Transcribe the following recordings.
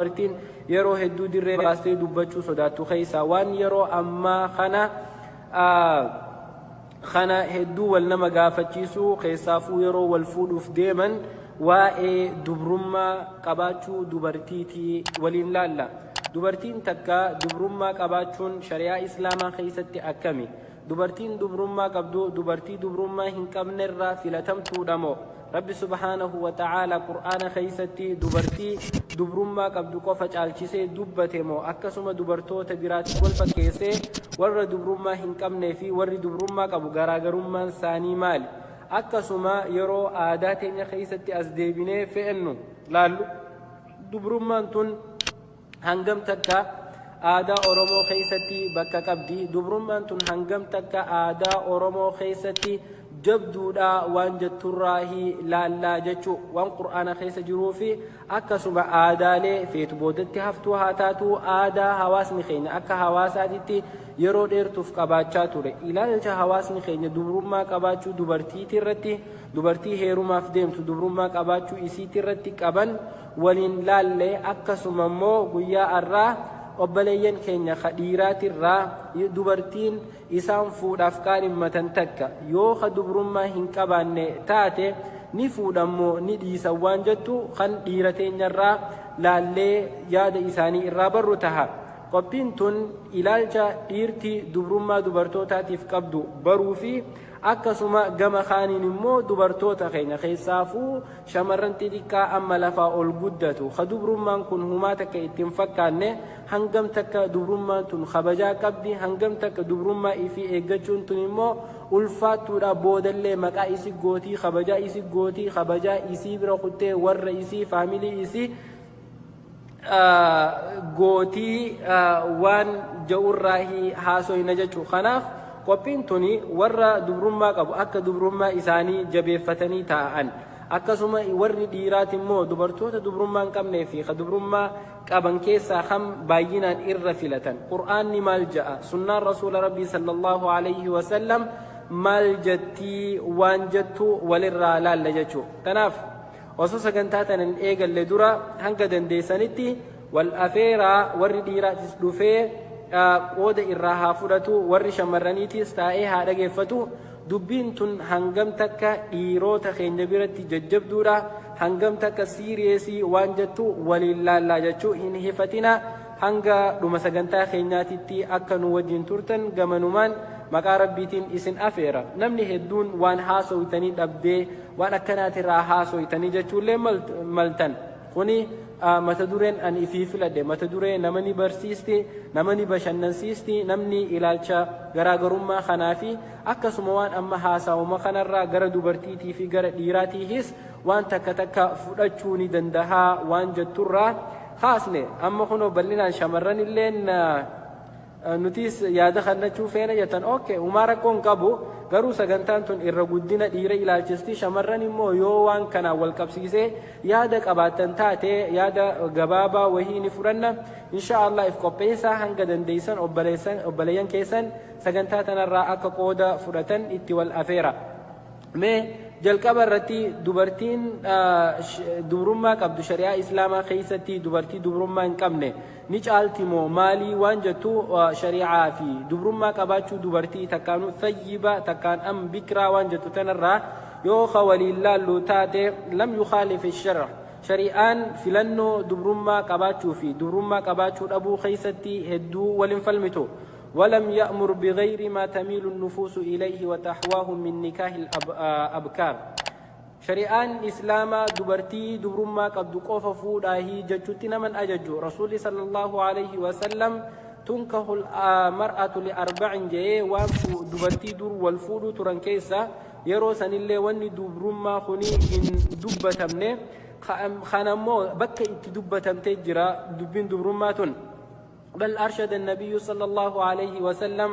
Dubartiin yeroo hedduu dirree baastee dubbachuu sodaattu keessaa waan yeroo ammaa kana hedduu wal nama gaafachiisu, keessaafuu yeroo wal fuudhuuf deeman, waa'ee dubrummaa qabaachuu dubartiitii waliin laalla. Dubartiin takka dubrummaa qabaachuun shari'aa Islaamaa keessatti akkami? Dubartiin dubrummaa qabdu dubartii dubrummaa hin qabnerraa filatamtuudha moo? Rabbi subhaanahu wa ta'aala Qur'aana keessatti dubartii dubrummaa qabdu qofa caalchisee dubbate moo akkasuma dubartoota biraatti wal fakkeessee? Warra dubrummaa hin qabnee fi warri dubrummaa qabu garaagarummaan isaanii maali? Akkasuma yeroo aadaa teenya keessatti as deebinee fe'ennu laallu, dubrummaan tun hangam takka aadaa Oromoo keessatti bakka qabdi? Dubrummaan tun hangam takka aadaa Oromoo keessatti jabduudha waan jetturraahi laallaa jechuu. Waan Qur'aana keessa jiruu fi akkasuma aadaalee feetu boodatti haftuu haa taatu, aadaa hawaasni keenya akka hawaasaatitti yeroo dheertuuf qabaachaa ture, ilaalcha hawaasni keenya dubrummaa qabaachuu dubartiiti irratti, dubartii heerumaaf deemtu dubrummaa qabaachuu isiiti irratti qaban waliin laalle. Akkasuma immoo guyyaa har'aa obboleeyyan keenya ka dhiiraatirraa dubartiin isaan fuudhaaf qaadhimmatan takka yoo ka dubrummaa hin qabaanne taate ni fuudhammoo ni dhiisan waan jettu kan dhiira teenyarraa laallee yaada isaanii irraa barru taha. Qophiin tun ilaalcha dhiirti dubrummaa dubartootaatiif qabdu baruu fi akkasuma gama kaaniin immoo dubartoota keenya, keessaafuu shamarran xixiqqaa amma lafaa ol guddatu ka dubrummaan kun humaa takka itti hin fakkaanne, hangam takka dubrummaan tun kabajaa qabdi, hangam takka dubrummaa ifii eeggachuun tun immoo ulfaattuudha, boodallee maqaa isi gootii, kabajaa isi gootii, kabajaa isii bira kuttee warra isii, faamilii isii gootii waan ja'urraahi haasoyna jechuu. Kanaaf qophiin tuni warra dubrummaa qabu akka dubrummaa isaanii jabeeffatanii taa'an, akkasuma warri dhiiraati immoo dubartoota dubrummaa hin qabnee fi ka dubrummaa qaban keessaa kam baay'inaan irra filatan, Qur'aanni maal ja'a, sunnaan Rasuula Rabbii sallallahu alayhi wasallam maal jettii waan jettu walirraa laalla jechuu. Kanaaf osoo sagantaa tana hin eegalle dura hanga dandeessanitti wal afeeraa. Warri dhiiraatis dhufee qooda irraa haa fudhatu, warri shamarraniitis taa'ee haa dhageeffatu. Dubbiin tun hangam takka dhiirota keenya biratti jajjabduudha, hangam takka serious waan jettu waliin laallaa jechuu. Hin hifatina, hanga dhuma sagantaa keenyaatitti akka nu wajjin turtan gamanumaan maqaa Rabbiitiin isin afeera. Namni hedduun waan haasoytanii dhabdee waan akkanaatirraa haasoytanii jechuullee maltan. Kuni mata dureen ani ifii filadhe mata duree nama ni barsiisti, nama ni bashannansiisti. Namni ilaalcha garaagarummaa kanaa fi akkasuma waan amma haasawuma kanarraa gara dubartiitii fi gara dhiiraatiihis waan takka takka fudhachuu ni dandahaa waan jetturraa kaasne. Amma kunoo bal'inaan shamarran illeen nutis yaada kannachuu feena jettan, okay, humaa rakkoon qabu. Garuu sagantaan tun irra guddina dhiira ilaalchisti. Shamarran immoo yoo waan kanaan wal qabsiisee yaada qabaattan taate, yaada gabaabaa wahii ni fudhanna insha Allah. If qopheessaa, hanga dandeessan obboleeyyan keessan sagantaa tanarraa akka qooda fudhatan itti wal afeera. Mee jalqaba irratti, dubartiin dubrummaa qabdu shari'aa Islaamaa keessatti dubartii dubrummaa hin qabne ni caalti moo maalii waan jettu, shari'aa fi dubrummaa qabaachuu dubartii takkaanu thayyiba takkaan am bikraa waan jettu tanarraa yoo ka waliin laallu taate, lam yukhaalif shar'a, shari'aan filannoo dubrummaa qabaachuu fi dubrummaa qabaachuu dhabuu keessatti hedduu walin falmitu. ولم يأمر بغير ما تميل النفوس إليه وتحواه من نكاح الأبكار. Shari'aan Islaamaa dubartii dubrummaa qabdu qofa fuudhaahii jechuutti naman ajaju. Rasuulli sallallahu alayhi wasallam تنكح المرأة لأربع jee. Waan dubartii dur wal fuudhuu turan keessa yeroo sanillee wanni dubrummaa kuni hin dubbatamne. Kanammoo bakka itti dubbatamtee jira dubbiin dubrummaa tun. بل أرشد النبي صلى الله عليه وسلم،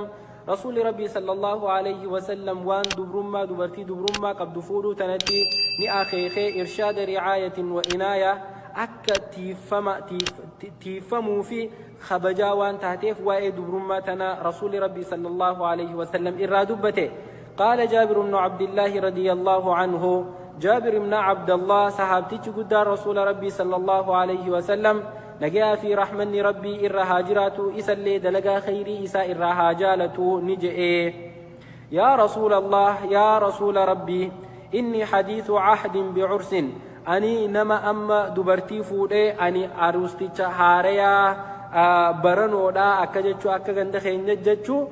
رسول ربي صلى الله عليه وسلم وان دبرما دبرتي دبرما قد فودو تنتي ني أخيخي إرشاد رعاية وإناية، akka tiifamuu fi kabajaa waan taateef waa'ee dubrummaa tana Rasuuli Rabbii sallallahu alayhi wasallam irraa dubbate. قال جابر بن عبد الله رضي الله عنه، جابر بن عبد الله صحابتي قدار رسول ربي صلى الله عليه وسلم. Nagayaa fi rahmanni Rabbii irra haa jiraatu, isallee dalagaa khayrii isaa irraa haa jaalatu, ni je'e: Yaa Rasuula Allaah, yaa Rasuula Rabbii, inni hadiithu ahdin bi'ursin, ani nama amma dubartii fuudhee, ani aruusticha haarayaa baranoodha akka jechuu, akka ganda keenya jechuu,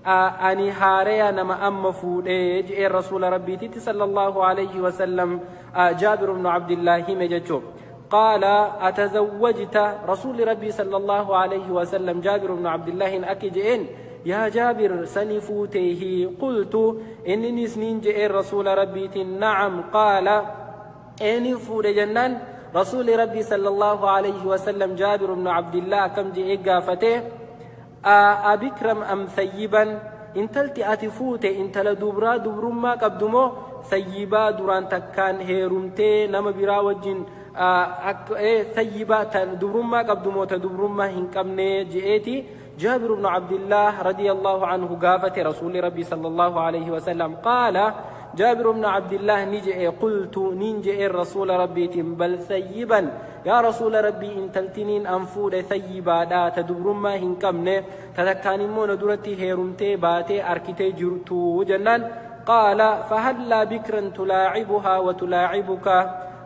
ani haaraya nama amma fuudhee je'een Rasuula Rabbiititti sallallahu alayhi wasallam. Jaabir ibnu Abdillah hime jechuu. Qaala atazawwajta? Rasuulli Rabbii sallallahu alayhi wasallam Jaabir ibnu Abdillahin akki je'een: Yaa Jaabir, sani fuuteehi? Qultu, inninis niin je'een Rasuula Rabbiitiin: Na'am. Qaala, eenin fuudhe jennaan, Rasuulli Rabbii sallallahu alayhi wasallam Jaabir ibnu Abdillah akkam je'ee gaafate? Abikram am thayyiban? Intalti ati fuute intala dubraa dubrummaa qabdu moo thayyibaa, duraan takkaan heerumtee nama biraa wajjin, thayyibaa ta dubrummaa qabdu moo ta dubrummaa hin qabne je'eeti Jaabir ibnu Abdillah radiyallahu anhu gaafate Rasuulli Rabbii sallallahu alayhi wasallam. Qaala, Jaabir ibnu Abdillah ni je'e: qultu, nin je'een Rasuula Rabbiitiin: bal thayyiban, yaa Rasuula Rabbii, intaltiniin an fuudhe thayyibaadha, ta dubrummaa hin qabne, ta takkaan immoo na duratti heerumtee baatee arkitee jirtu jennaan, qaala fahallaa bikran tulaacibuhaa wa tulaacibuka?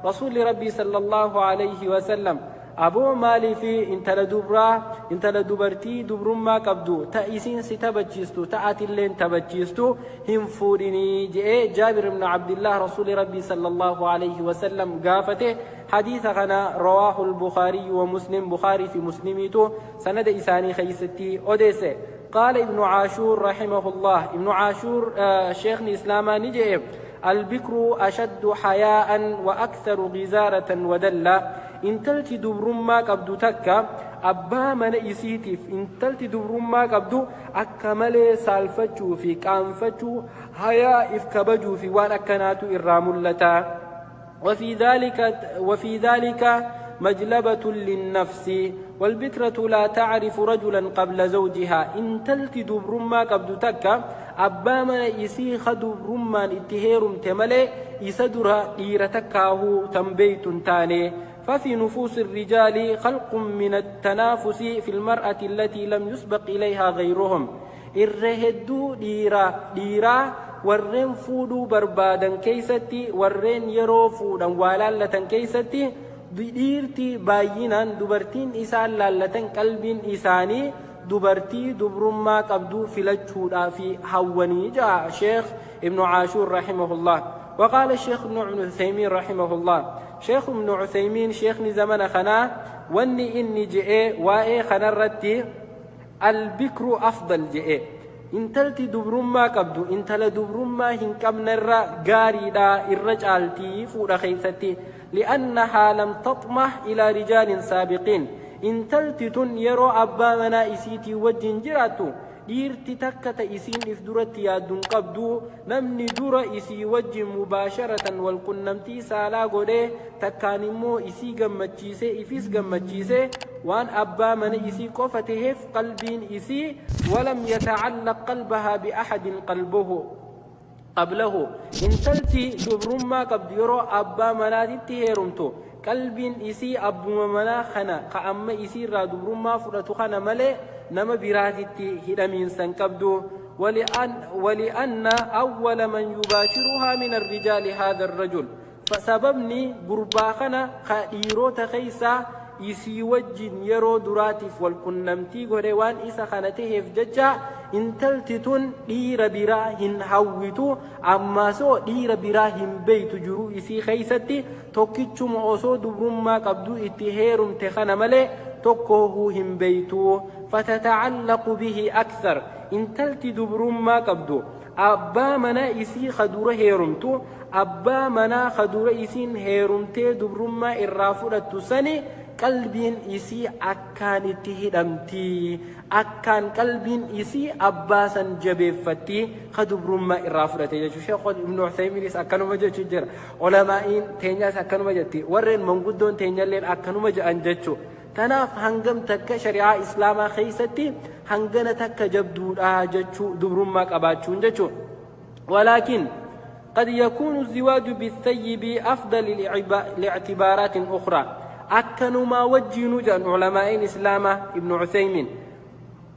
Rasuulli Rabbii sallallahu alayhi wasallam: Aboo, maaliif intala dubraa, intala dubartii dubrummaa qabdu, ta isiin si taphachiistu, ta atilleen taphachiistu hin fuudhinii je'ee Jaabir ibn Abdillah Rasuuli Rabbii sallallahu alayhi wasallam gaafate. Hadiisa kana rawaahu al-Bukhaariyyu wa Muslim, Bukhaarii fi Muslimiitu sanada isaanii keeysatti odeesse. Qaala Ibnu Caashuur rahimahullah, Ibnu Caashuur sheekhni Islaamaa ni je'e: Albikru ashaddu hayaa'an wa aktharu ghizaaratan wa dalla. Intalti dubrummaa qabdu takka abbaa mana isiitiif, intalti dubrummaa qabdu akka malee saalfachuu fi qaanfachuu, hayaa if kabajuu fi waan akkanaatu irraa mul'ata. وفي ذلك مجلبة للنفس، والبكرة لا تعرف رجلا قبل زوجها. Intalti dubrummaa qabdu takka abbaa mana isii ka dubrummaan itti heerumte malee isa dura dhiira takkaahuu tan beeytu hin taane. ففي نفوس الرجال خلق من التنافس في المرأة التي لم يسبق إليها غيرهم. Irra hedduu dhiiraa warreen fuudhuu barbaadan keeysatti, warreen yeroo fuudhan waa laallatan keeysatti, dhiirti baay'inaan dubartiin isaan laallatan qalbiin isaanii dubartii dubrummaa qabduu filachuudhaaf hawwanii jaa Sheekh Ibnu Caashuur rahimahullah. وقال الشيخ ابن عثيمين رحمه الله، شيخ ابن عثيمين شيخني زمن خنا واني إني جئ وإيه خنرتي: البكر أفضل جئ، intalti dubrummaa qabdu intala dubrummaa hin qabnerra gaariidha, irra caaltii fuudha keeysatti. لأنها لم تطمح إلى رجال سابقين. Intalti tun yeroo abbaa manaa isiitii wajjin jiraattu dhiirti takka ta isiin if duratti yaadduun qabdu, namni dura isii wajjin mubaasharatan walqunnamtii saalaa godhee takkaan immoo isii gammachiisee ifis gammachiisee waan abbaa mana isii qofa taheef, qalbiin isii ولم يتعلق قلبها بأحد قلبه قبله. Intalti dubrummaa qabdu yeroo abbaa manaatitti heerumtu qalbiin isii abbuma manaa kana ka amma isii irraa dubrummaa fudhatu kana malee nama biraatitti hidhamiinsan qabdu. ولأن أول من يباشرها من الرجال هذا الرجل. Sababni gurbaa kana ka dhiirota keeysaa isii wajjin yeroo duraatiif walqunnamtii godhe waan isa kana taheef jecha, intalti tun dhiira biraa hin hawwitu, ammaasoo dhiira biraa hin beeytu. Jiru isii keeysatti tokkichuma osoo dubrummaa qabdu itti heerumte kana malee tokkohuu hin beeytu. فتتعلق به أكثر. Intalti dubrummaa qabdu abbaa mana isii kadura heerumtu, abbaa manaa kadura isiin heerumtee dubrummaa irraa fudhattu sani qalbiin isii akkaan itti hidhamti, akkaan qalbiin isii abbaa san jabeeffatti ka dubrummaa irraa fudhate jechuudha. Sheekh Ibnu Uthaymiinis akkanuma jechuu jira. Ulamaa'iin teenyaas akkanuma jetti. Warreen manguddoon teenyalleen akkanuma jedhan jechuudha. Tanaaf hangam takka shari'aa Islaamaa keessatti hangana takka jabduudha jechuu dubrummaa qabaachuun jechuudha. ولكن قد يكون الزواج بالثيب أفضل لاعتبارات أخرى. Akkanumaa wajjiinuu jedhan ulamaa'iin Islaamaa Ibnu Uthaymiin.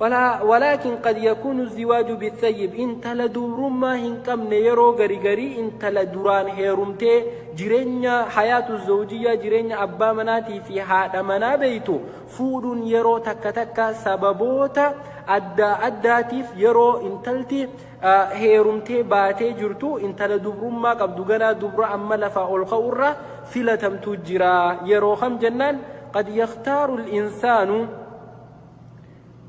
Walaakin qad yakuunu ziwaaju bithayyib, intala dubrummaa hin qabne yeroo gari garii intala duraan heerumtee jireenya hayaatu zawjiyyaa, jireenya abbaa manaatii fi haadha manaa beeytu fuudhuun yeroo takka takka sababoota adda addaatiif, yeroo intalti heerumtee baatee jirtu intala dubrummaa qabdu ganaa dubra amma lafaa ol ka'urra filatamtu jira. Yeroo kam jennaan, qad yakhtaaru al-insaanu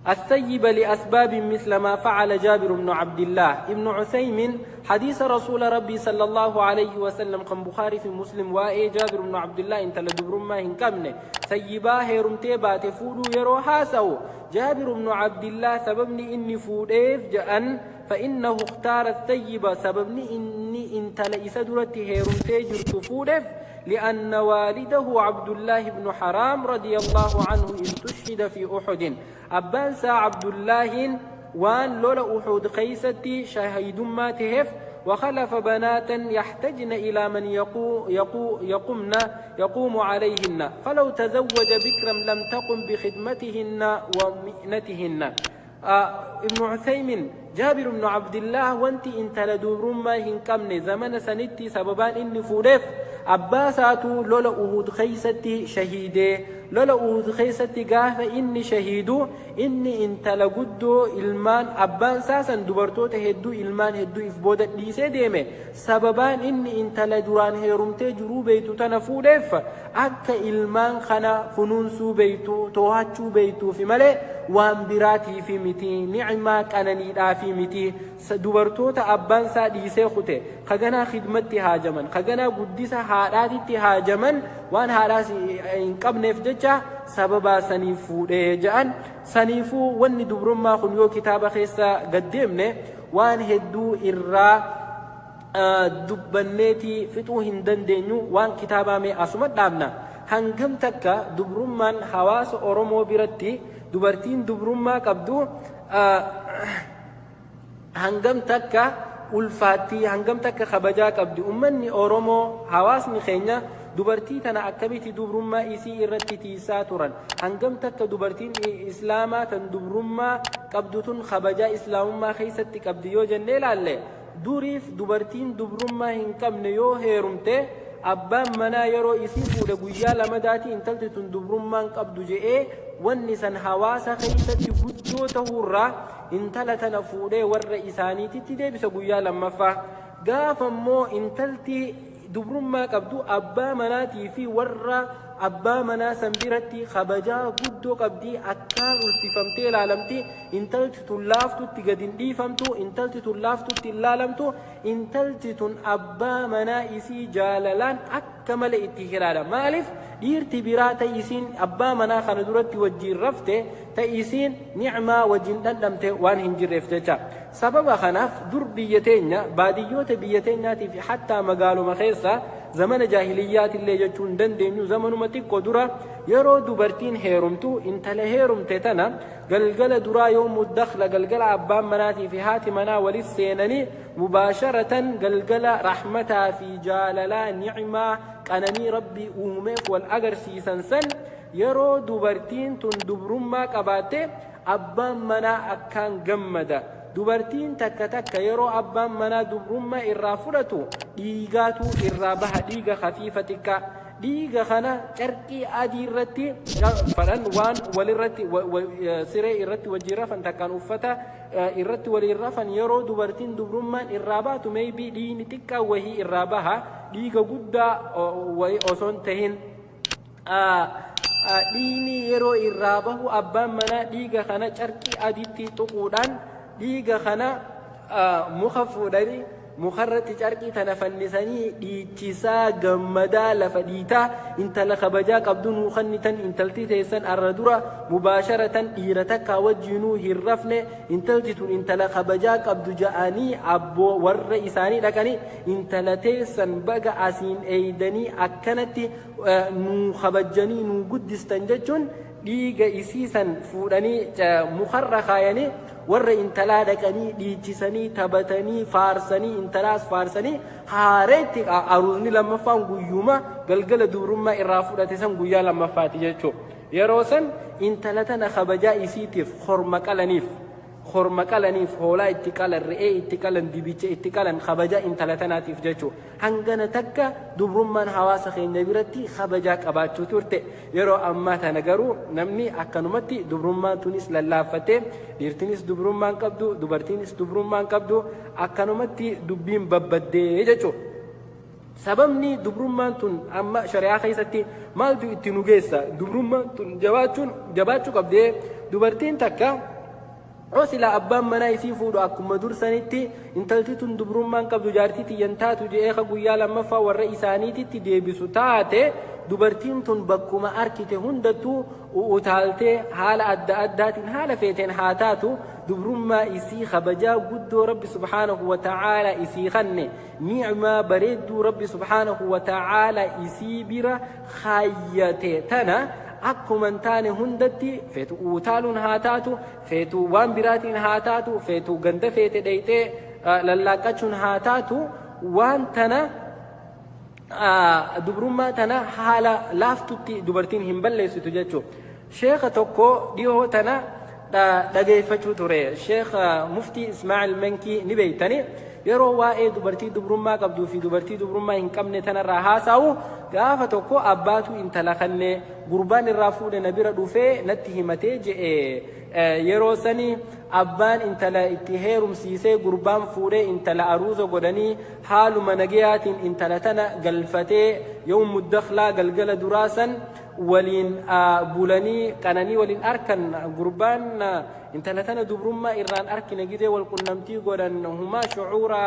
الثيب لأسباب مثل ما فعل جابر بن عبد الله. ابن عثيمين حديث رسول ربي صلى الله عليه وسلم kan بخاري fi مسلم waa'ee جابر بن عبد الله intala dubrummaa hin qabne sayyibaa heerumtee baate fuudhuu yeroo haasa'u, جابر بن عبد الله sababni inni fuudheef ja'an, فإنه اختار الثيب, sababni inni intala isa duratti heerumtee jirtu fuudheef, لأن والده عبد الله بن حرام رضي الله عنه استشهد في أحد. Abbaan isaa Abdullaahiin waan lola Uxud keeysatti shahiidummaa taheef, وخلف بناتا يحتجن إلى من يقو يقو يقمن يقوم عليهن، فلو تزوج بكرا لم تقم بخدمتهن ومئنتهن. ابن عثيمين جابر بن عبد الله wanti intala dubrummaa hin qabne zamana sanitti sababaan inni fuudheef, abbaa isaatu lola Uhud keeysatti shahiidee. Lola Uhud keeysatti gaafa inni shahiidu, inni intala guddoo ilmaan abbaan isaa san dubartoota hedduu, ilmaan hedduu if booda dhiisee deeme. Sababaan inni intala duraan heerumtee jiruu beeytu tana fuudheef akka ilmaan kana kunuunsuu beeytu, to'achuu beeytuufi malee waan biraatiifi miti, ni'maa qananiidhaafi miti. Dubartoota abbaan isaa dhiisee kute kaganaa khidmatti haajaman, kaganaa guddisa haadhaatitti haajaman, waan haadhaas hin qabneef jecha sababaa saniif fuudhee jedhan. Saniifuu wanni dubrummaa kun yoo kitaaba keessa gaddeemne waan hedduu irraa dubbanneetii fixuu hin dandeenyu. Waan kitaabaa mee asuma dhaabna. Hangam takka dubrummaan hawaasa Oromoo biratti, dubartiin dubrummaa qabdu hangam takka ulfaattii, hangam takka kabajaa qabdi? Ummanni Oromoo, hawaasni keenya dubartii tana akkamitti dubrummaa isii irratti tiisaa turan? Hangam takka dubartiin Islaamaa tan dubrummaa qabdu tun kabajaa Islaamummaa keessatti qabdi yoo jennee ilaalle, duriif dubartiin dubrummaa hin qabne yoo heerumte, abbaan manaa yeroo isii fuudhe guyyaa lamadaatii intalti tun dubrummaan qabdu je'ee, wanni san hawaasa keessatti guddoo ta'uurraa intala tana fuudhee warra isaaniititti deebisa guyyaa lammaffaa. Gaafa immoo intalti dubrummaa qabdu abbaa manaatii fi warra abbaa manaa san biratti kabajaa guddoo qabdi, akkaan ulfifamtee ilaalamti. Intalti tun laaftutti gad hin dhiifamtu, intalti tun laaftutti hin laalamtu. Intalti tun abbaa manaa isii jaalalaan akka malee itti hiraadha. Maaliif? Dhiirti biraa ta isiin abbaa manaa kana duratti wajjiin rafte, ta isiin ni'maa wajjin dhandhamte waan hin jirreef jecha. Sababa kanaaf dur biyya teenya, baadiyyoota biyya teenyaatii fi hattaa magaaluma keessa, zamana jaahiliyyaatillee jechuu hin dandeenyu, zamanuma xiqqoo dura yeroo dubartiin heerumtu, intala heerumte tana galgala duraa yoo muddakla, galgala abbaan manaatii fi haati manaa walis seenanii mubaasharatan, galgala rahmataa fi jaalalaa, ni'maa qananii Rabbii uumeef wal agarsiisan san, yeroo dubartiin tun dubrummaa qabaatte abbaan manaa akkaan gammada. Dubartiin takka takka yeroo abbaan manaa dubrummaa irraa fudhatu dhiigaatu irraa baha, dhiiga khafiifa xiqqaa. Dhiiga kana carqii adii irratti fadhan, waan walirratti siree irratti wajjin rafan takkaan uffata irratti waliin rafan, yeroo dubartiin dubrummaan irraa baatu maybe dhiigni xiqqaa wahii irraa baha, dhiiga guddaa wahii osoo hin tahin. Dhiigni yeroo irraa bahu abbaan manaa dhiiga kana carqii adiitti tuquudhaan, dhiiga kana muka fuudhanii mukarratti carqii tana fannisanii dhiichisaa gammadaa lafa dhiitaa, intala kabajaa qabdu nuu kennitan, intalti teessan arra dura mubaasharatan dhiira takkaa wajjiinuu hin rafne, intalti tun intala kabajaa qabdu ja'anii abboo warra isaanii dhaqanii, intala teessan baga asiin eeydanii akkanatti nuu kabajjanii nuu guddistan jechuun. Dhiiga isii san fuudhanii mukarra kaayanii, warra intalaa dhaqanii dhiichisanii, taphatanii, faarsanii, intalaas faarsanii, haareetti aruuzni lammaffaan guyyuma galgala dubrummaa irraa fudhate san guyyaa lammaffaati jechuudha. Yeroo san intala tana kabajaa isiitiif horma qalaniif. Korma qalaniif, hoolaa itti qalan, re'ee itti qalan, dibicha itti qalan, kabajaa intala tanaatiif jechuudha. Hangana takka dubrummaan hawaasa keenya biratti kabajaa qabaachuu turte. Yeroo ammaa tana garuu namni akkanumatti dubrummaan tunis lallaaffattee, dhiirtinis dubrummaan qabdu, dubartiinis dubrummaan qabdu, akkanumatti dubbiin babbaddee jechuudha. Sababni dubrummaan tun amma shari'aa keessatti maaltu itti nu geessa? Dubrummaan tun jabaachuun jabaachuu qabdee. Dubartiin takka yoo silaa abbaan manaa isii fuudhu akkuma dursanitti intalti tun dubrummaan qabdu, jaartii tiyyan taatu je'ee ka guyyaa lammaffaa warra isaaniititti deebisu taate, dubartiin tun bakkuma arkite hundattuu utaaltee haala adda addaatiin, haala feeteen haa taatu, dubrummaa isii kabajaa guddoo Rabbi subhaanahu wa ta'aala isii kanne, ni'maa bareedduu Rabbi subhaanahu wa ta'aala isii bira kaayyate tana, akkuma hin taane hundatti, feetu utaaluun haa taatu, feetu waan biraatiin haa taatu, feetu ganda feete dheeyxee lallaaqqachuun haa taatu, waan tana, dubrummaa tana haala laaftutti dubartiin hin balleessitu jechuudha. Sheeka tokko dhiyoo tana dhageeffachuu ture. Sheeka Muftii Ismaa'il Mankii ni beeytani. Yeroo waa'ee dubartii dubrummaa qabduu fi dubartii dubrummaa hin qabne tanarraa haasa'u, gaafa tokko abbaatu intala kannee gurbaan irraa fuudhe na bira dhufee natti himatee je'e. Yeroo sani abbaan intala itti heerumsiisee, gurbaan fuudhee, intala aruuza godhanii, haaluma nagayaatiin intala tana galfatee, yawmu dakhlaa, galgala duraa san waliin bulanii, qananii waliin arkan. Gurbaan intala tana dubrummaa irraan arkine, gidee wal qunnamtii godhan humaa shucuura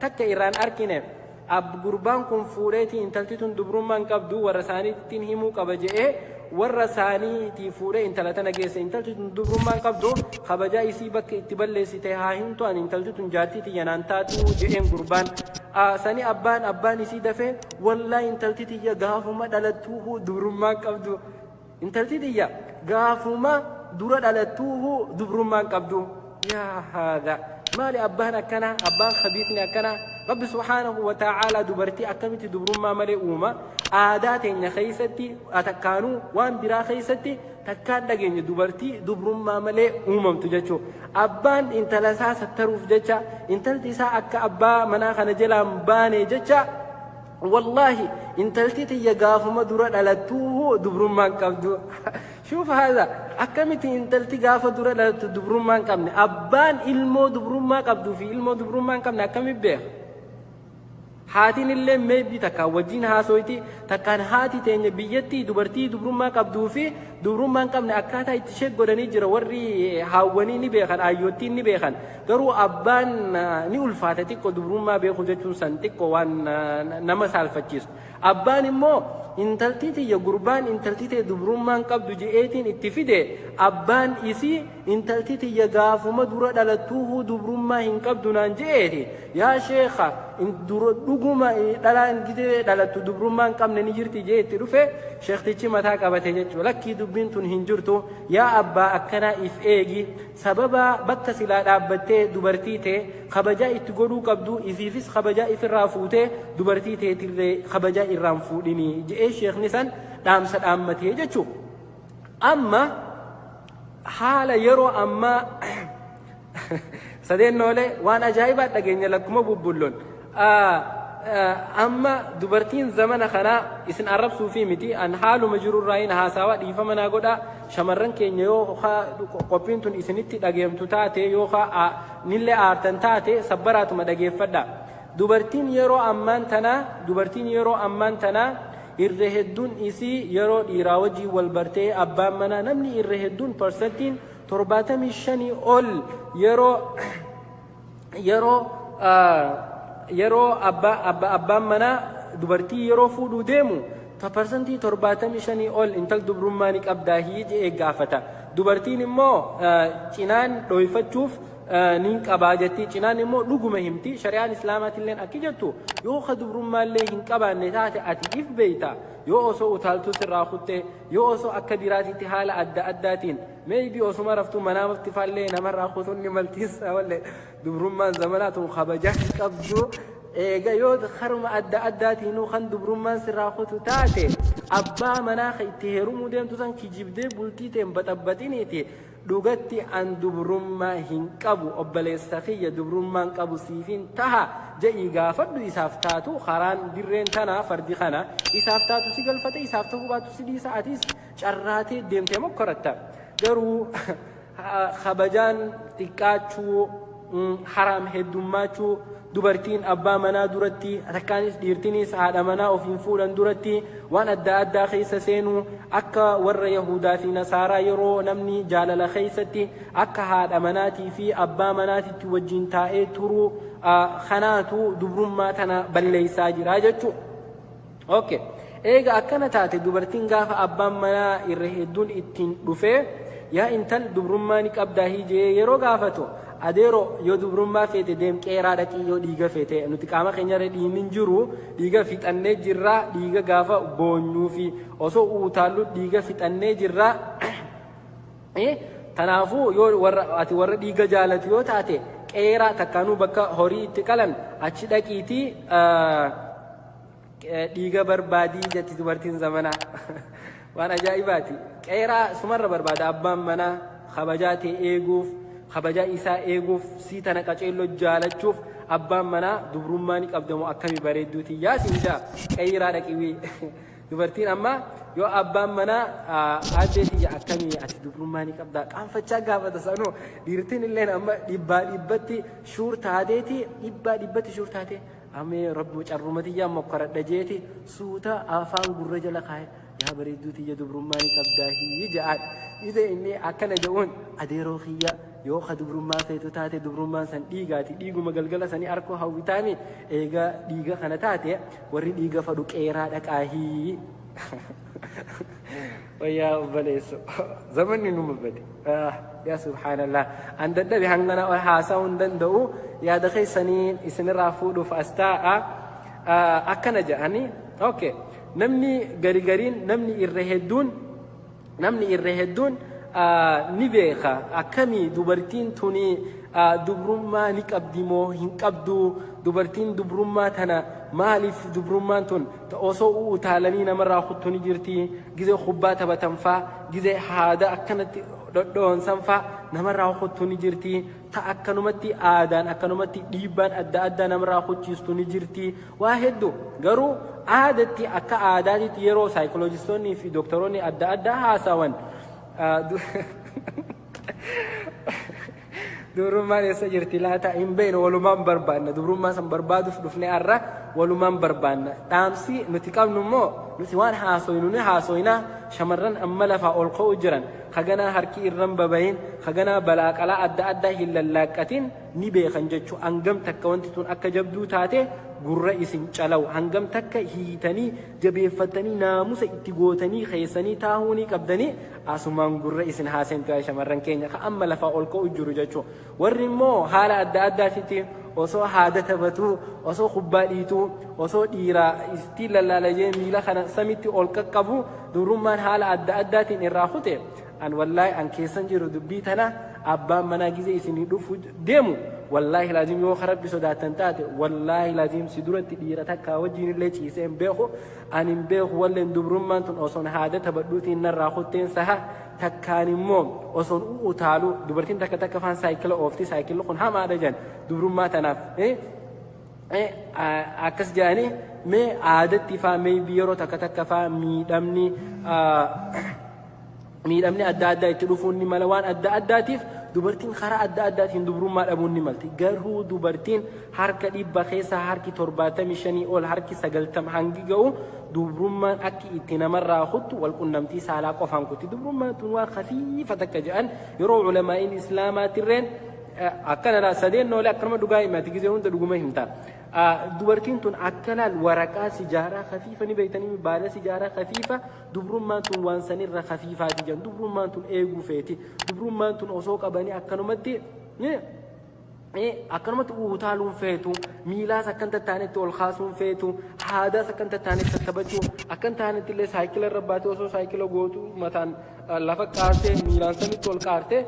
takka irraan arkine. Ab gurbaan kun fuudheetii intalti tun dubrummaan qabdu warra isaaniittiin himuu qaba je'ee, warra isaaniitii fuudhee intala tana geesse. Intalti tun dubrummaan qabdu, kabajaa isii bakka itti balleessite haa himtu, ani intalti tun jaartii tiyya naan taatu je'een gurbaan. Sani abbaan isii dafee, "Wallaahi, intalti tiyya gaafuma dhalattuu dubrummaan qabdu, intalti tiyya gaafuma dura dhalattuu dubrummaan qabdu." Yaa haadha, maali abbaan akkanaa, abbaan khabiisni akkanaa? Rabbi subhaanahu wa ta'aalaa dubartii akkamitti dubrummaa malee uuma? Aadaa teenya keessatti takkaanuu, waan biraa keessatti takkaan dhageenye dubartii dubrummaa malee uumamtu jechuu. Abbaan intala isaa sattaruuf jecha, intalti isaa akka abbaa manaa kana jalaan baane jecha, "Wallaahi, intalti tiyya gaafuma dura dhalattuu dubrummaan qabdu." Shuuf haadha, akkamitti intalti gaafa dura dhalattu dubrummaan qabne? Abbaan ilmoo dubrummaa qabduu fi ilmoo dubrummaa hin qabne akkamitti beeka? Haatiin illee maybe takkaan wajjin haasoyti, takkaan haati teenya biyyatti dubartii dubrummaa qabduu fi dubrummaa hin qabne akkaataa itti ishee godhanii jira. Warri haawwanii ni beekan, aayyoottiin ni beekan. Garuu abbaan ni ulfaata xiqqoo, dubrummaa beekuu jechuun san xiqqoo waan nama saalfachiisu. Abbaan immoo intaltii tiyya, gurbaan intaltii ta'e dubrummaan qabdu je'eetiin itti fide. Abbaan isii intaltii tiyya gaafuma dura dhalattuuhuu dubrummaa hin qabdu naan je'eeti. Yaa sheekha, dhuguma dhalaan gidee dhalattu dubrummaa hin qabne ni jirti je'e itti dhufe. Sheektichi mataa qabate jechuudha. "Lakkii, dubbiin tun hin jirtu. Yaa abbaa akkanaa, if eegi. Sababa bakka silaa dhaabbattee dubartii ta'e kabajaa itti godhuu qabdu, ifiifis kabajaa ifirraa fuutee dubartii teetillee kabajaa irraan fuudhinii," je'ee sheekni san dhaamsa dhaammatee jechuudha. Amma haala yeroo ammaa sadeen noolee waan ajaa'ibaa dhageenya lakkuma bubbulloon. Amma dubartiin zamana kanaa, isin arrabsuu fi miti, an haaluma jirurraa hin haasawaa, dhiifama naa godhaa shamarran keenya, yoo qophiin tun isinitti dhageemtu taate, yoo nillee aartan taate, sabbaraatuma dhageeffadha. Dubartiin yeroo ammaan tanaa, dubartiin yeroo ammaan tanaa irra hedduun isii yeroo dhiiraa wajjin wal bartee, abbaan manaa namni irra hedduun parsantiin 75 ol yeroo abbaan manaa dubartii yeroo fuudhuu deemu 75% ol intal dubrummaa ni qabdaa je'ee gaafata. Dubartiin immoo cinaan dhoyfachuuf nin qabaa jetti, cinaan immoo dhuguma himti. Shari'aan islaamaatilleen akki jettu, yoo ka dubrummaallee hin qabaanne taate, ati if beeyta. Yoo osoo utaaltuu sirraa kutte, yoo osoo akka biraatitti haala adda addaatiin, maybe osuma raftuu manaamatti faallee namarraa kutuun ni maltiisa. Wallee dubrummaan zamanaa tun kabajaa hin qabdu. Eega yoo karuma adda addaatiinuu kan dubrummaan sirraa kutu taate, abbaa manaa ka itti heerumuu deemtu san kijibdee bultii teen baxabbaxiniiti. Dhugatti an dubrummaa hin qabu, obboleessa kiyya, dubrummaan qabu siifin taha je'ii gaafadhu. Isaaf taatu karaan dirreen tanaa fardi kana isaaf taatu si galfate, isaaf ta'uu baatu si dhiisa, atis carraatee deemtee mokkoratta. Garuu kabajaan xiqqaachuu, haraam heddummaachuu, dubartiin abbaa manaa duratti takkaanis dhiirtinis haadha manaa ofiin fuudhan duratti waan adda addaa keessa seenuu, akka warra Yahudaa fi Nasaaraa yeroo namni jaalala keessatti akka haadha manaatii fi abbaa manaatitti wajjin taa'ee turuu kanaatu dubrummaa tana balleessaa jira jechuudha. Okay. Eega akkana taate, dubartiin gaafa abbaan manaa irra hedduun ittiin dhufee, "Yaa intal, dubrummaa ni qabdaa?" jee yeroo gaafatu, "Adeero, yoo dubrummaa feete deem qeeraa dhaqii, yoo dhiiga feete nuti qaama keenyarra dhiigni hin jiru, dhiiga fixannee jirra, dhiiga gaafa boonyuu fi osoo utaallu dhiiga fixannee jirra. Kanaafuu yoo warra ati warra dhiiga jaalatu yoo taate, qeeraa takkaanuu bakka horii itti qalan achi dhaqiitii dhiiga barbaadii," jetti dubartiin zamanaa. Waan ajaa'ibaati. Qeeraa sumarra barbaada abbaan manaa kabajaa ta'e eeguuf, kabajaa isaa eeguuf, sii tana qaceelloo jaalachuuf. Abbaan manaa, "Dubrummaa ni qabdamu akkamii bareedduuti yaa siin jaa, qeeraa dhaqiwii." Dubartiin amma yoo abbaan manaa, "Aaddee tiyya, akkamii ati dubrummaa ni qabdaa?" qaanfachaa gaafata sanuu. Dhiirtiin illeen amma dhibbaa dhibbatti sure taateeti, dhibbaa dhibbatti sure taatee, amee rabbi carruma tiyyaa mokkoradha jeeti suuta afaan gurra jala kaa'e, "Yaa bareedduu tiyya, dubrummaa ni qabdaa?" hii ja'aan. Ise inni akkana jedhuun, "Adeeroo kiyya, yoo ka dubrummaa feetu taate, dubrummaan san dhiigaati, dhiiguma galgala sanii arkoo hawwitaami. Eega dhiiga kana taate, warri dhiiga fadhu qeeraa dhaqaahii." Wayyaa obboleessu, zamanni numa bade. Yaa subhaanallah, an dadhabe, hangana ol haasa'uu hin danda'u. Yaada keessanii isinirraa fuudhuuf as taa'a. Akkana jedhanii, okay, namni gari gariin, namni irra hedduun ni beeka akkamii dubartiin tuni dubrummaa ni qabdi moo hin qabdu. Dubartiin dubrummaa tana maaliif dubrummaan tun osoo utaalanii namarraa kuttu ni jirti, gizee kubbaa taphatan faa, gizee haada akkanatti dhodhoonsan faa namarraa kuttu ni jirti, ta akkanumatti aadaan akkanumatti dhiibbaan adda addaa namarraa kuchiistu ni jirti, waa hedduu. Garuu aadatti, akka aadaatitti, yeroo saayikolojistoonni fi doktoroonni adda addaa haasawan, dubrummaan eessa jirti laata? Hin beeknu. Walumaan barbaanna. Dubrummaa san barbaaduuf dhufne har'a, walumaan barbaanna. Dhaamsi nuti qabnu immoo, nuti waan haasoynu ni haasoyna. Shamarran amma lafaa ol ka'u jiran, haganaa harki irran babayin, haganaa balaaqalaa adda addaa hin lallaaqqatin, ni beekan jechuu. Hangam takka wanti tun akka jabduu taate gurra isin calawu, hangam takka hiitanii jabeeffatanii naamusa itti gootanii keessanii taahuu ni qabdanii, asumaan gurra isin haaseentu shamarran keenya ka amma lafaa ol ka'u jiru jechuu. Warri immoo haala adda addaatitti osoo haada taphatuu, osoo kubbaa dhiituu, osoo dhiiraa ittiin lallaalajee miila kana samitti ol qaqqabu dubrummaan haala adda addaatiin irraa kute, an wallaahi an keessan jiru dubbii tana. Abbaan manaa gizee isinii dhufu deemu, wallaahi laazim, yoo rabbi sodaattan taate, wallaahi laazim, si duratti dhiira takka wajjin illee ciisee hin beeku, ani hin beeku, walleen dubrummaan tun osoon haada taphadhuutiin narraa kutteen saha, takkaan immoo osoon utaalu. Dubartiin takka takka faan saayikila oofti, saayikilli kun hamaadha jedhan dubrummaa tanaaf akkas jedhanii. Mee aadatti faa, mee yeroo takka takka faa miidhamni adda addaa itti dhufuun ni mala. Waan adda addaatiif dubartiin karaa adda addaatiin dubrummaa dhabuun ni malti. Garuu dubartiin harka 100 keessaa harki 75 ol, harki 90 hangi ga'u, dubrummaan akki itti namarraa kuttu walqunnamtii saalaa qofaan kutti. Dubrummaan tun waan khafiifa takka jedhan yeroo ulamaa'iin islaamaatirreen akkana laa sadeen noolee akkanuma dhugaa himati, gizee hunda dhuguma himta. Dubartiin tun akka laal waraqaa sijaaraa khafiifa ni beektanii, baala sijaaraa khafiifa, dubrummaan tun waan sanirra khafiifaati jedhan. Dubrummaan tun eeguu feeti. Dubrummaan tun osoo qabanii akkanumatti utaaluun feetu, miilaas akkan tattaanetti ol kaasuun feetu. Haadaas akka hin tattaanetti tattabachuu, akka hin taanetti illee saayikila irra baatee osoo saayikila gootu mataan lafa qaartee miilaan samitti ol qaartee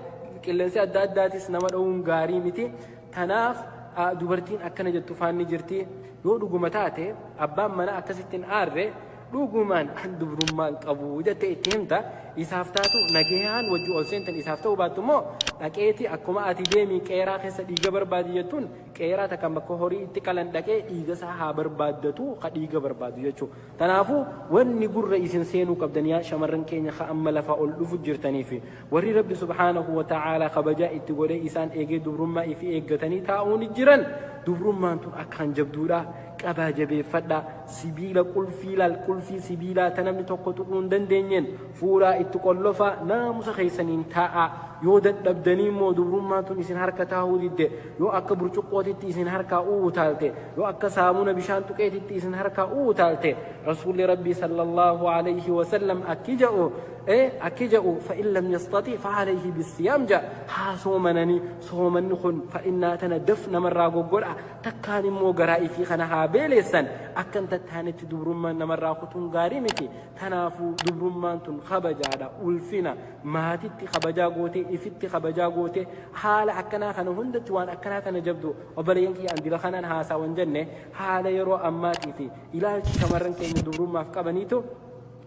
qilleensi adda addaatis nama dha'uun gaarii miti. Tanaaf dubartiin akkana jettu faanni jirti. Yoo dhuguma taate abbaan manaa akkasitti hin aarre, dhugumaan an dubrummaan qabu jettee itti himta. Isaaf taatu nagayaan wajji ol seentan, isaaf ta'uu baattu immoo dhaqeeti akkuma ati deemii qeeraa keessa dhiiga barbaadi jettuun, qeeraa takka bakka horii itti qalan dhaqee dhiiga isaa haa barbaaddatu, ka dhiiga barbaadu jechuudha. Kanaafuu wanni gurra isin seenuu qabdan, yaa shamarran keenya ka amma lafaa ol dhufu jirtanii fi warri Rabbi subhaanahu wa ta'aalaa kabajaa itti godhee isaan eegee dubrummaa ifii eeggatanii taa'uun jiran, dubrummaan tun akkaan jabduudha. Qabaa jabeeffadha. Sibiila qulfii laal, qulfii sibiilaa ta namni tokko tuquu hin dandeenyeen fuudhaa itti qollofaa, naamusa keessaniin taa'aa. Yoo dadhabdanii immoo dubrummaan tun isin harka taa'uu didde, yoo akka burcuqqootitti isin harkaa utaalte, yoo akka saamuna bishaan tuqeetitti isin harkaa utaalte, Rasuulli Rabbii sallallahu alayhi wasallam akki ja'u, akki ja'u: "Fa'in lam yastati fa'alayhi bisiyaam" ja'a. Haa soomananii. Soomanni kun fa'innaa tana daf namarraa goggodha. Takkaan immoo garaa ifii kana haa beeleessan. Akka hin tattaanetti dubrummaan namarraa kutuun gaarii miti. Tanaafuu dubrummaan tun kabajaadha, ulfina maatitti kabajaa gootee, ifitti kabajaa gootee, haala akkanaa kana hundatti waan akkanaa kana jabdu. Obboleeyyan kiyya, andila kanaan haasawan jenne, haala yeroo ammaatii fi ilaalchi shamarran keenya dubrummaaf qabaniitu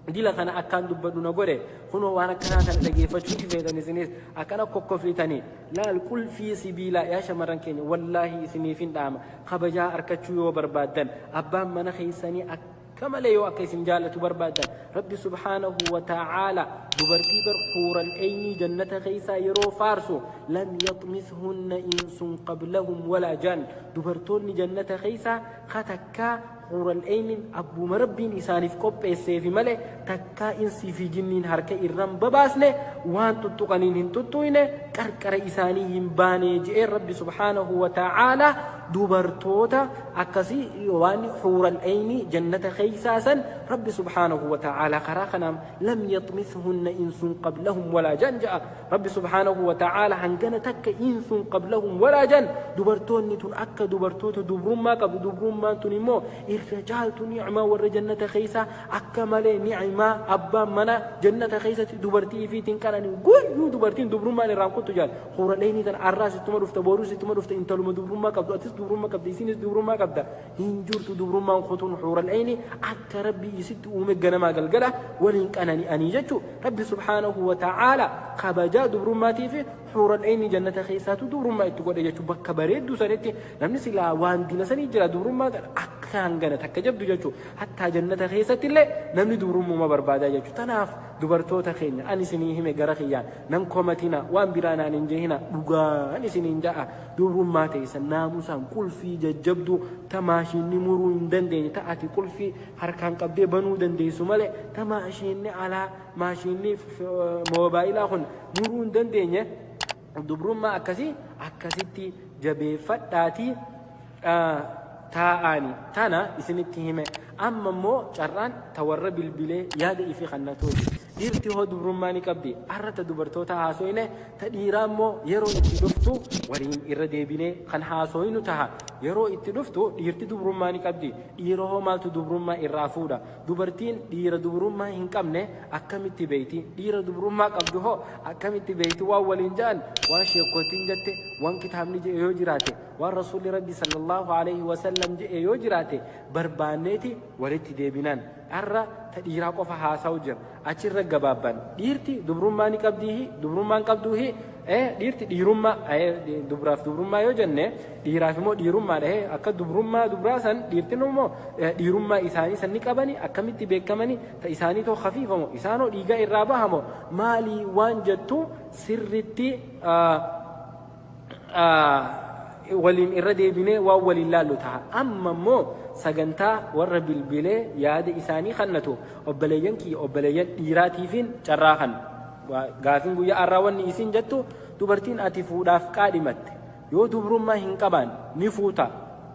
dila kana akkaan dubbadhu na godhe. Kunoo waan akkanaa kana dhageeffachuuti feetan, isinis akkana kokkoflitanii. Laal, qulfii sibiilaa, yaa shamarran keenya, wallaahi isiniif hin dhaama. Kabajaa arkachuu yoo barbaaddan, abbaan mana keessanii akka malee yoo akka isin jaallatu barbaaddan, Rabbi subhaanahu wa ta'aala dubartii bar huural eynii jannata keessaa yeroo faarsu, "Lam yaxmishunna insun qablahum walaa jaan." Dubartoonni jannata keessaa ka takkaa huural eyniin abbuma Rabbiin isaaniif qopheesseefi malee takkaa insii fi jinniin harka irran babaasne, waan tuttuqaniin hin tuttuqne, qarqara isaanii hin baane je'een Rabbi subhaanahu wa ta'aala. Dubartoota akkasii waan huural eynii jannata keessaa san Rabbi subhaanahu wa ta'aala karaa kanaan "Lam yaxmishunna insun qablahum walaa jaan" je'a Rabbi subhaanahu wa ta'aala. Hangana takka insun qablahum walaa jaan. Dubartoonni tun akka dubartoota dubrummaa qabdu, dubrummaan tun immoo irra caaltu ni'maa warra jannata keessaa. Akka malee ni'maa abbaan mana jannata keessatti dubartii ifiitiin qananii guyyuu dubartiin dubrummaan irraan kuttu jaal. Huuraleynii tan arraas ittuma dhufta, boruus ittuma dhufta. Intaluma dubrummaa qabdu, atis dubrummaa qabda, isinis dubrummaa qabda, hin jirtu dubrummaan kutuun. Huuraleyni akka Rabbi isitti uume ganamaa galgala waliin qanani'anii jechuu. Rabbi subhaanahu wa ta'aala kabajaa dubrummaatii fi huuraleyni jannata keessaatu dubrummaa itti godhe jechuu. Bakka bareedduu sanitti namni silaa waan dila sanii jira, dubrummaa akka hangana takka jabdu jechuu. Hattaa jannata keessatti illee namni dubrummaa barbaadaa jechuu. Tanaaf dubartoota keenya, ani isinii hime, gara kiyyaan nan komatina, waan biraa naan hin jehina, dhugaan isiniin ja'a. Dubrummaa teessan naamusaan qulfii jajjabduu ta maashinni muruu hin dandeenye, ta ati qulfii harkaan qabdee banuu dandeessu malee ta maashinni alaa, maashinni moobaayilaa kun muruu hin dandeenye, dubrummaa akkasii akkasitti jabeeffadhaatii taa'aani. Tana isinitti hime. Amma immoo carraan ta warra bilbilee yaada ifii kannatuuti. Dhiirti hoo dubrummaa ni qabdi? Arra ta dubartoota haasoyne, ta dhiiraa immoo yeroo itti dhuftu waliin irra deebinee kan haasoynu taha. Yeroo itti dhuftu, dhiirti dubrummaa ni qabdi? Dhiira hoo maaltu dubrummaa irraa fuudha? Dubartiin dhiira dubrummaa hin qabne akkamitti beeyti? Dhiira dubrummaa qabdu hoo akkamitti beeyti? Waan waliin ja'an, waan sheekootiin jette, waan kitaabni jedhe yoo jiraate, waan Rasuulli Rabbi sallallahu alaihi wasallam jedhe yoo jiraate, barbaanneeti walitti deebinan. Har'a ta dhiiraa qofa haasa'u jira, achirra gabaabban. Dhiirti dubrummaa ni qabdiihi, dubrummaan qabduuhi? Dhiirti dhiirummaa, dubraaf dubrummaa yoo jenne, dhiiraaf immoo dhiirummaa dhahe. Akka dubrummaa dubraa san dhiirtin immoo dhiirummaa isaanii san ni qabani? Akkamitti beekamani? Ta isaanii too khafiifamo, isaanoo dhiigaa irraa bahamo, maalii waan jettu sirritti waliin irra deebinee waan waliin laallu ta'a. Amma immoo sagantaa warra bilbilee yaada isaanii kannatu, obboleeyyan kiyya, obboleeyyan dhiiraatiifin carraa kan. Gaafin guyyaa har'aa wanni isin jettu, dubartiin ati fuudhaaf qaadhimatte yoo dubrummaa hin qabaan ni fuuta?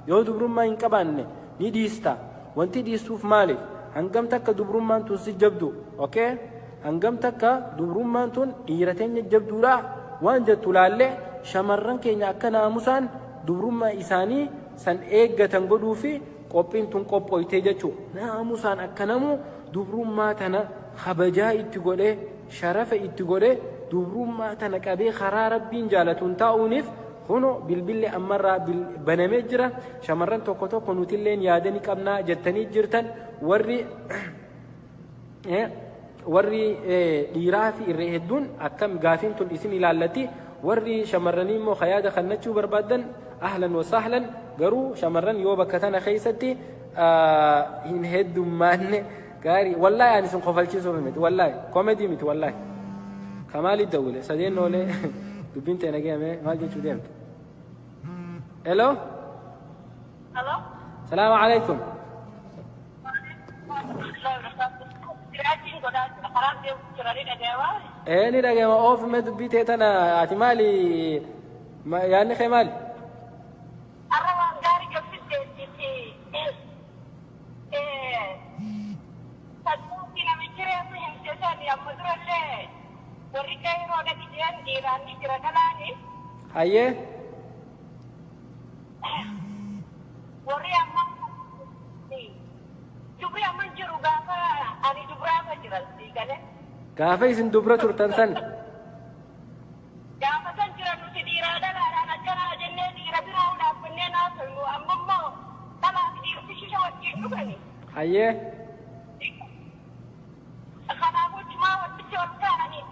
Yoo dubrummaa hin qabaanne ni dhiista? Wanti dhiistuuf maaliif? Hangam takka dubrummaan tun si jabdu? Okay, hangam takka dubrummaan tun dhiira teenya jabduudha waan jettu laallee, shamarran keenya akka naamusaan dubrummaa isaanii san eeggatan godhuu fi Qophiin tun qophooytee jechuu. Naamusaan akka namuu dubrummaa tana kabajaa itti godhee, sharafa itti godhee, dubrummaa tana qabee karaa Rabbiin jaalatuun taa'uuniif kunoo bilbilli ammarraa banamee jira. Shamarran tokko tokko nutilleen yaada ni qabnaa jettanii jirtan. Warri warri dhiiraa fi irree hedduun akkam gaafiin tun isin ilaallatti. Warri shamarranii immoo ka yaada kannachuu barbaaddan, ahlan wa sahlan. Garuu shamarran yoo bakka tana keessatti hin heddummaanne gaarii. Wallaahi ani isin kofalchiisuuf miti, wallaahi komedii miti, wallaahi. Kamaali dawwile sadeen noolee dubbiin ta'e nagayame maal jechuu deemte? Hello. Hello? Salaamu alaikum. Jiraatiin godhaa jira. Karaan deemu jiranii dhaga'amaa. Ee, ni dhagayama. Oofime dubbii ta'e tana. Ati maali? Yaadni kee maali? Har'a waan gaarii gabbisseetti. Sadduuti namichi reefu himte sani amma durallee warri qeeroo dhaqi jiran dhiiraan ni jira dhalaani. Hayyee. Warri amma dubri amma jiru gaafa ani dubraafa jiran sii galee. Gaafa isin dubra turtan san. Gaafa san jiran nuti dhiiraa dhalaadhaan akkanaa jennee dhiira biraa dhaabbannee naasofnu, amma immoo dhalaa fi dhiirti shisha wajjin dhugani. Hayyee. Kanaafuu chumaa walitti ol kaa'anii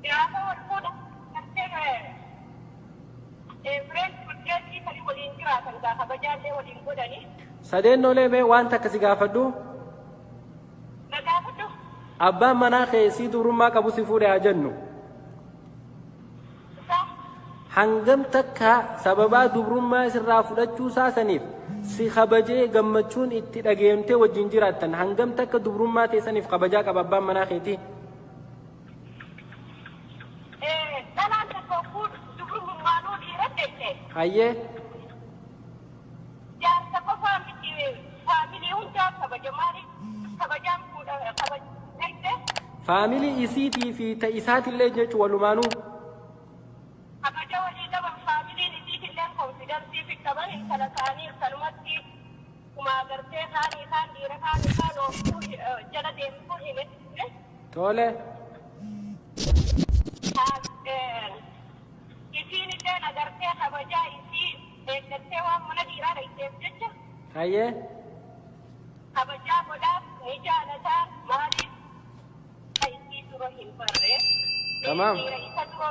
gaafa wal fuudhan gartee fireen hojjeetii sanii waliin jiraatan gaafa kabajaallee waliin godhani. Sadeen noolee, mee waan takka si gaafadhu. Na gaafadhu. Abbaan manaa kee sii dubrummaa qabu si fuudhe haa jennu. Isaa. Hangam takka sababaa dubrummaa isirraa fudhachuu saasaniif si kabajee gammachuun itti dhageemtee wajjin jiraattan? Hangam takka dubrummaa teessaniif kabajaa qaba abbaan manaa keetii? Dhalaan tokko fuudhu dubrummaanuu dhiira dhette. Hayyee. Jaarsa qofaa miti, faamilii hundaa kabaja. Maaliif kabajaan fuudha kabajaa? Faamilii isiitii fi ta isaatillee jechuun walumaanuu. Kabaja walii qaban, faamiliin isiitillee confidence fi qaban, intala ta'anii akkanumatti kuma agartee kaanii kaan dhiira kaanii kaan ooftuu jala deemtuu hin. Tole. Isiin illee agartee kabajaa isii eeggattee waan mana dhiiraa dhayiteef jecha Hayyee. kabajaa godhaaf, ni jaalataa. Maaliif isii dura hin barre. Tamaam. Dhiira isa dura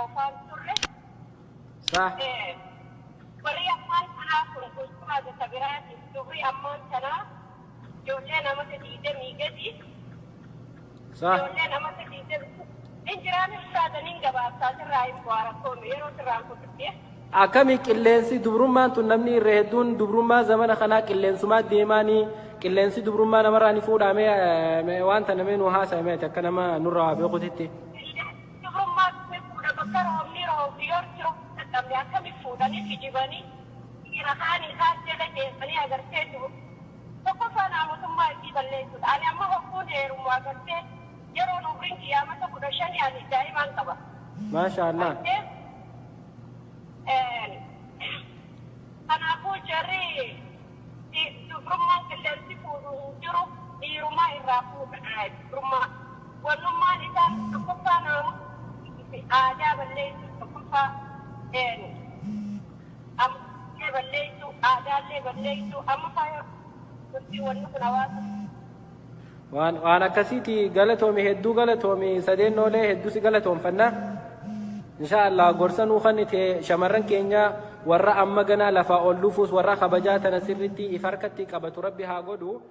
oofaan turre. Sah. Warri ammaan tanaa kun gochumaa gosa biraati. Dubri ammaan tanaa ijoollee namata 20 gadi. Sah. Ijoollee namata 20 hin jiraan ibsaataniin gabaabsaa sirraa hin bu'aa rakkoome yeroo sirraan kututte. Akkami qilleensi dubrummaan tun? Namni irra hedduun dubrummaa zamana kanaa qilleensumaa deemaanii, qilleensi dubrummaa namarraa ni fuudhame waan tana mee nu haasa'ame ati akka nama nurraa waa beekutitti. Dubrummaa fuudha bakka roobni roobu yoo jiru dadhabne akkami fuudhanii kijibanii dhiira kaanii kaan jala deemanii agartee jiru. Tokkoffaa naamusummaa isii balleessuudha. Ani amma hogguun heerumu agartee yeroon umriin kiyyaamata 15 ani daa'imaan qaba. Maasha Allah. Kanaafuu jarri dubrummaan qilleensi fuudhu hin jiru, dhiirumaa irraa fuudha dubrummaa. Wannummaan isaan tokkoffaa naamusa aadaa balleessu, tokkoffaa amantii balleessu, aadaallee balleessu, amma faaya wanni kun hawaasa. Waan akkasiiti. Galatoomi, hedduu galatoomi. Sadeen noolee, hedduu si galatoomfanna. Insha Allah gorsa nuu kennite. Shamarran keenya warra amma ganaa lafaa ol dhufuus warra kabajaa tana sirritti if harkatti qabatu Rabbi haa godhu.